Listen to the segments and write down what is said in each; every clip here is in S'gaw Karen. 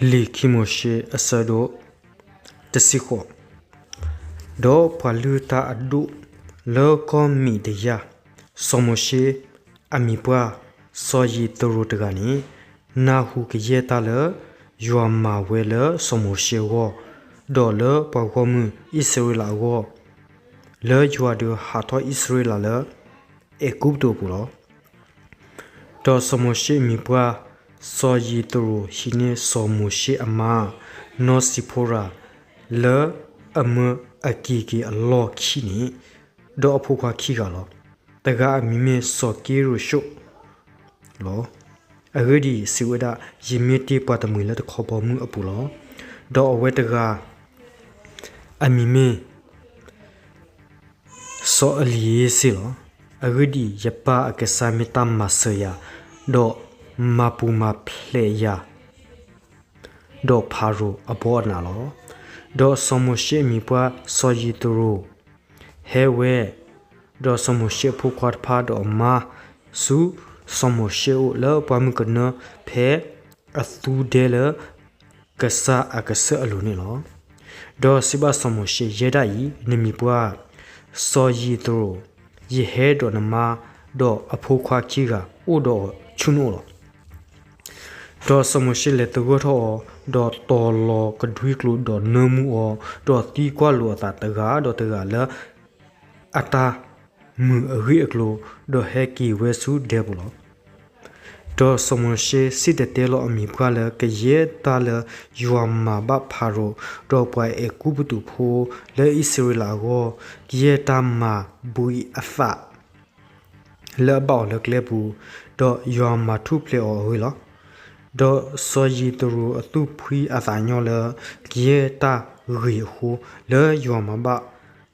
လံာ်ခံမိၤၡ့အဆၢဒိၣ်တဆံဃိး. ဒီးပှၤလုၢ်တၢ်အဒိၣ်လၢကီၢ်မံးဒယၣ်, စီၤမိၤၡ့အမံၤပှၢ် စီၤယံးတရိၤတဂၤန့ၣ်, နၢ်ဟူကယဲၢ်တၢ်လၢယွၤမၤဝဲလၢစီၤမိၤၡ့အဂီၢ်, ဒီးလၢပှၤဂီၢ်မုၢ်အံၣ်စရ့လးအဂီၢ်, လၢယွၤဒုးဟးထီၣ်အံၣ်စရ့လးလၢအဲၤကူပတူးအပူၤလီၤ. ဒီးစီၤမိၤၡ့အမံၤပှၢ် စီၤယံးတရိၤဟံးန့ၢ်စီၤမိၤၡ့အမါ နီၢ်စံးဖိရၤ လၢအမၢအက့ၤက့ၤအလီၢ်ခံန့ၣ်, ဒီးအဖိခွါခံဂၤလီၤ. တဂၤအမံၤမ့ၢ်စီၤက့ရူၤၡိၣ်လီၤ. အဂ့ၢ်ဒ်အံၤ, စံးဝဲဒၣ်, ယမ့ၢ်တ့ၢ်ပှၤတမှံၤလၢတခီဘီမုၢ်အပူၤလီၤ. ဒီးအဝဲတဂၤ အမံၤမ့ၢ် စီၤအလံၤဧ့စ့ၣ်လီၤ. အဂ့ၢ်ဒ်အံၤ, ယပၢ်အကစၢ်မ့ၢ်တၢ်မၤစၢၤယၤ, ဒီးမၤပူၤမၤဖျဲးယၤ ဒီးဖၤရိၤအဘီအနးလီၤ. ဒီးစီၤမိၤၡ့အမံၤပှၢ်စီၤယံးတရိၤ ဟဲဝဲ, ဒီးစီၤမိၤၡ့အဖိခွါတဖၣ်ဒီးအမါဆူစီၤမိၤၡ့အအိၣ်လၢပှၢ်မုၢ်ကနၢ ဖဲအသူဒဲလၢကစၢ်အကစၢၢ်အလိၤန့ၣ်လီၤ. ဒီးစံးဘၣ်စီၤမိၤၡ့, ယဲဒၣ်အံၤ, နမံၤပှၢ်စီၤယံးတရိၤ, ယဟဲဒီးနမါ, ဒီးအဖိခွါခံဂၤအိၣ်ဒီးအီၤဆူနအိၣ်လီၤ. ဒီးစီၤမိၤၡ့လဲၤသဂၢၢ်ထီၣ်အီၤ, ဒီးတီၤလီၤကဒွံကျိာ်ဒီးနၢမူအီၤ, ဒီးသံကွၢ်လိာ်အသးတဂၤဒီးတဂၤလၢအတၢ်မုာ်အဂ့ၢ်အကျိၤ, ဒီးဟဲက့ၤဝဲဆူဒဲပူၤလီၤ. ဒီးစီၤမိၤၡ့စံၣ်တဲၤတဲလီၤအမံၤပှၢ်လၢကယဲၢ်တၢ်လၢယွၤမၤဘၣ်ဖၤရိၤ, ဒီးပှၤအဲၤကူပတူးဖိလၢအံၣ်စရ့လးအဂီၢ်, ကယဲၢ်တၢ်မၤဘှံးအသး လၢအဘၣ်အီၤလၢကျဲပူၤ, ဒီးယွၤမၤထူၣ်ဖျဲးအီၤအဂ့ၢ်လီၤ. ဒီးစီၤယံးတရိၤအသူၣ်ဖှံအသးညီလၢကယဲၢ်တၢ်ဂ့ၤအဃိ, လၢယွၤမၤဘၣ်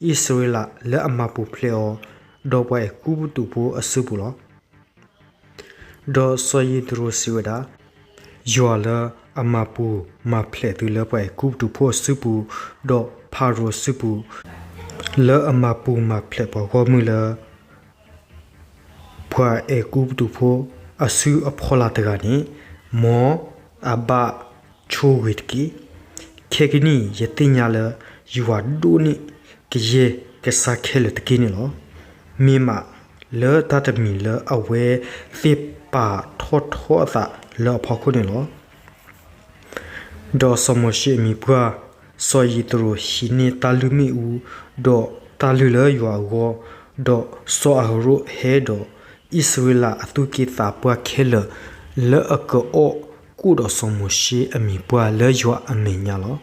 အံၣ်စရ့လးလၢအမၤပူၤဖျဲးအီၤ, ဒီးပှၤအဲၤကူပတူးဖိအစုပူၤလီၤ. ဒီးစီၤယံးတရိၤစံးဝဲဒၣ်, ယွၤလၢအမၤပူၤမၤဖျဲးသုလၢပှၤအဲၤကူပတူးဖိအစုပူၤ, ဒီးဖၤရိၤအစုပူၤ, လၢအမၤပူၤမၤဖျဲးပှၤဂီၢ်မုၢ်လၢ ပှၤအဲၤကူပတူးဖိအစုအဖီလာ်တဂၤန့ၣ်, မ်အဘၣ်ဆိၣ်ဂ့ၤတက့ၢ်. ခဲကနံၣ်အံၤ ယသ့ၣ်ညါလၢယွၤဒိၣ်န့ၢ်ကယဲၢ်ကစၢ်ခဲလၢာ်တက့ၢ်န့ၣ်လီၤ. မ့ၢ်မးလၢတၢ်တမံၤလၢအဝဲသ့ၣ်ပာ်ထီၣ်ထီအသးလၢအဖီခိၣ်န့ၣ်လီၤ. ဒီးစီၤမိၤၡ့အမံၤပှၢ် စီၤယံးတရိၤဟံးန့ၢ်တၢ်လုၢ်မ့ၣ်အူ, ဒီးတၢ်လုၢ်လၢယွၤအဂီၢ်, ဒီးစီၤအၤဟရိၣ်ဟဲဒီးအံၣ်စရ့လးအသူၣ်က့သးပှၢ်ခဲလၢာ် လၢအကအီၣ်ကိၣ်ဒီးစီၤမိၤၡ့အမံၤပှၢ်လၢယွၤအမဲာ်ညါလီၤ.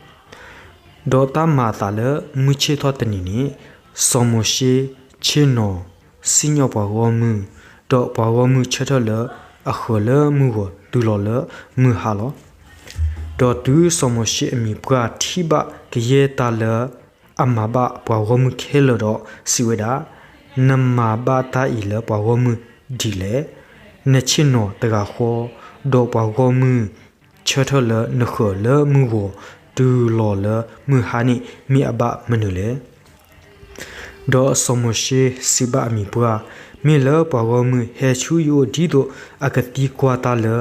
ဒီးတၢ်မၤအသးလၢမုၢ်ဆ့ၣ်ထီၣ်တနံၤန့ၣ်, စီၤမိၤၡ့ဆ့ၣ်နီၤစံၣ်ညီၣ်ပှၤဂီၢ်မုၢ်, ဒီးပှၤဂီၢ်မုၢ်ဆၢထၢၣ်လၢအဃၢၤလၢမုၢ်ဂီၤတုၤလီၤလၢမုၢ်ဟါလီၤ. ဒီးတုၤစီၤမိၤၡ့အမံၤပှၢ်ထံၣ်ဘၣ်ကယဲၢ်တၢ်လၢအမၤဘၣ်ပှၤဂီၢ်မုၢ်ခဲလၢာ်ဒီးစံးဝဲဒၣ်, နမၤဘၣ်တၢ်အံၤလၢပှၤဂီၢ်မုၢ်ဒ်လဲၣ်. နဆ့ၣ်နီၤတဂၤဃီ, ဒီးပှၤဂီၢ်မုၢ်ဆၢထၢၣ်လၢနဃၢၤလၢမုၢ်ဂီၤတုၤလီၤလၢမုၢ်ဟါန့ၣ် မ့ၢ်အဘၣ်မနုၤလဲၣ်. ဒီးစီၤမိၤၡ့စံးဘၣ်အမံၤပှၢ်, မ့ၢ်လၢပှၤဂီၢ်မုၢ်ဟဲဆူယအိၣ်ဒ်သိးအကသံကွၢ်တၢ်လၢ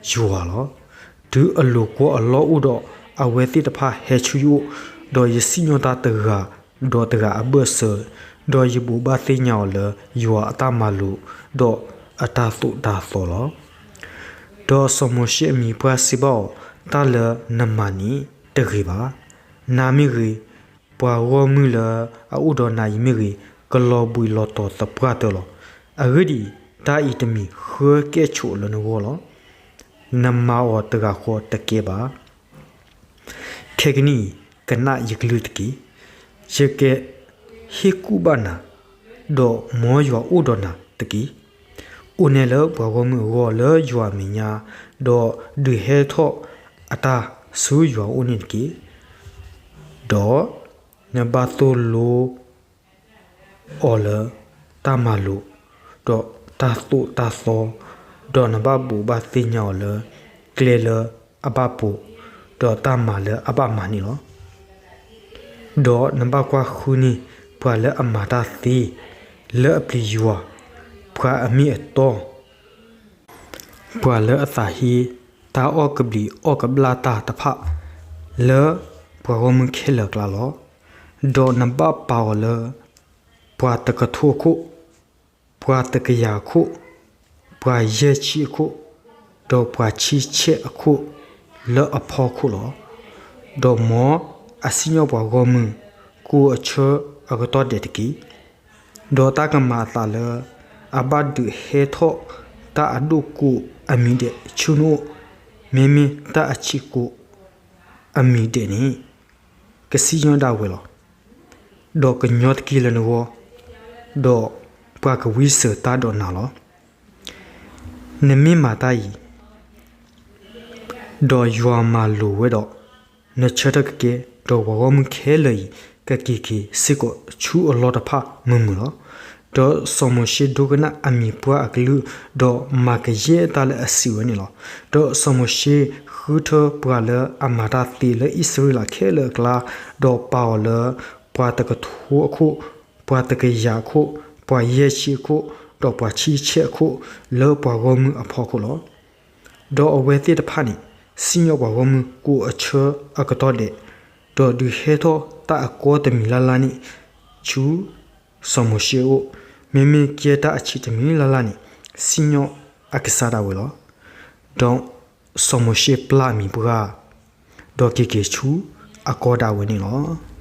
ယွၤလီၤ. တုၤအလိၤကွီအလီၢ်အိၣ်ဒီးအဝဲသ့ၣ်တဖၣ်ဟဲဆူယအိၣ်, ဒီးယစံၣ်ညီၣ်တၢ်တဂၤဒီးတဂၤအဘၢၣ်စၢၤ, ဒီးယဘိးဘၣ်သ့ၣ်ညါအီၤလၢယွၤအတၢ်မၤလိာ်, ဒီးအတၢ်သိၣ်တၢ်သီလီၤ. ဒီးစီၤမိၤၡ့အမံၤပှၢ်စံးဘၣ်အီၤ, တၢ်လၢနမၤန့ၣ်တဂ့ၤဘၣ်. နၤမ့ၢ်ဂ့ၤ, ပှၤဂီၢ်မုၢ်လၢအအိၣ်ဒီးနၤအံၤမ့ၢ်ဂ့ၤ, ကလီၤဘှံးလီၤတီၤသပှၢ်တၢၢ်လီၤ. အဂ့ၢ်ဒ်အံၤ, တၢ်အံၤတမံၤဃၢကဲၣ်ဆိးလၢနဂီၢ်လီၤ. နမၤအီၤတဂၤဃီတကဲဘၣ်. ခဲကနံၣ်အံၤ ကနၣ်ယကလုၢ်တက့ၢ်. ယကဟ့ၣ်ကူၣ်ဘၣ်နၤ, ဒီးမ်ယွၤအိၣ်ဒီးနၤတက့ၢ်. အိၣ်နဲလၢပှၤဂီၢ်မုၢ်အဂီၢ်လၢယွၤအမဲာ်ညါ, ဒီးဒုးဟဲထီၣ်အတၢ်ဆူယွၤအအိၣ်န့ၣ်တက့ၢ်. ဒီးနဘၣ်သိၣ်လိ အီၤလၢတၢ်မၤလိာ်, ဒီးတၢ်သိၣ်တၢ်သီ, ဒီးနဘၣ်ဘိးဘၣ်သ့ၣ်ညါအီၤလၢကျဲလၢအဘၣ်ပိာ်, ဒီးတၢ်မၤလၢအဘၣ်မၤန့ၣ်လီၤ. ဒီးနဘၣ်ကွၢ်ဃုန့ၢ်ပှၤလၢအမၤတၢ်သ့လၢအပျံၤယွၤ, ပှၤအမ့ၢ်အတီ, ပှၤလၢအသးဟ့ တၢ်အီၣ်ကဘျံးအီၣ်ကဘျၣ်တၢ်တဖၣ် လၢပှၤဂီၢ်မုၢ်ခဲလၢာ်အကျါလီၤ. ဒီးနဘၣ်ပာ်အီၤလၢ ပှၤတကထိအခိၣ်, ပှၤတကယၤအခိၣ်, ပှၤယဲၢ်ဆံအခိၣ်, ဒီးပှၤဆံဆဲၣ်အခိၣ်လၢအဖီခိၣ်လီၤ. ဒီးမ်အစံၣ်ညီၣ်ပှၤဂီၢ်မုၢ် ကိၢ်အဆၢအကတီၢ်ဒဲးတက့ၢ်. ဒီးတၢ်ကမၤအသးလၢ အဘၣ်ဒုးဟဲထီၣ်တၢ်အဒိၣ်ကိးအမံၤဒဲးဆူနအိၣ်, မ့မ့ၢ်တၢ်အဆံးကိးအမံၤဒဲးန့ၣ် ကစံၣ်ညီၣ်ဒၣ်ဝဲလီၤ. ဒီးကညီတက့ၢ်လၢနဂီၢ်, ဒီးပှၤကဝံစၢၤတၢ်ဒီးနၤလီၤ. နမ့ၢ်မၤတၢ်အံၤ ဒီးယွၤမၤလိာ်ဝဲဒီး နဆၢထၢၣ်ကကဲ, ဒီးပှၤဂီၢ်မုၢ်ခဲလၢာ်အံၤ ကက့ၤက့ၤစ့ၢ်ကီးဆူအလီၢ်တဖၣ်မုာ်မုာ်လီၤ. ဒီးစီၤမိၤၡ့ဒိကနၣ်အမံၤပှၢ်အကလုၢ်, ဒီးမၤကယဲၢ်တၢ်လၢအစံးဝဲန့ၣ်လီၤ. ဒီးစီၤမိၤၡ့ဃုထၢပှၤလၢအမၤတၢ်သ့လၢအံၣ်စရ့လးခဲလၢာ်အကျါ, ဒီးပာ်အီၤလၢ ပှၤတကထိအခိၣ်, ပှၤတကယၤအခိၣ်, ပှၤယဲၢ်ဆံအခိၣ်, ဒီးပှၤဆံဆဲၣ်အခိၣ်လၢပှၤဂီၢ်မုၢ်အဖီခိၣ်လီၤ. ဒီးအဝဲသ့ၣ်တဖၣ်န့ၣ် စံၣ်ညီၣ်ပှၤဂီၢ်မုၢ်ကိၢ်အဆၢအကတီၢ်ဒဲး, ဒီးဒုးဟဲထီၣ်တၢ်အကီတမံၤလၢ်လၢ်န့ၣ် ဆူစီၤမိၤၡ့အအိၣ်, မ့မ့ၢ်ကဲတၢ်အဆံးတမံၤလၢ်လၢ်န့ၣ် စံၣ်ညီၣ်အကစၢ်ဒၣ်ဝဲလီၤ. ဒီးစီၤမိၤၡ့ပျၢ်အမံၤပှၢ်, ဒီးက့ၤက့ၤဆူအကီၢ်ဒၣ်ဝဲန့ၣ်လီၤ.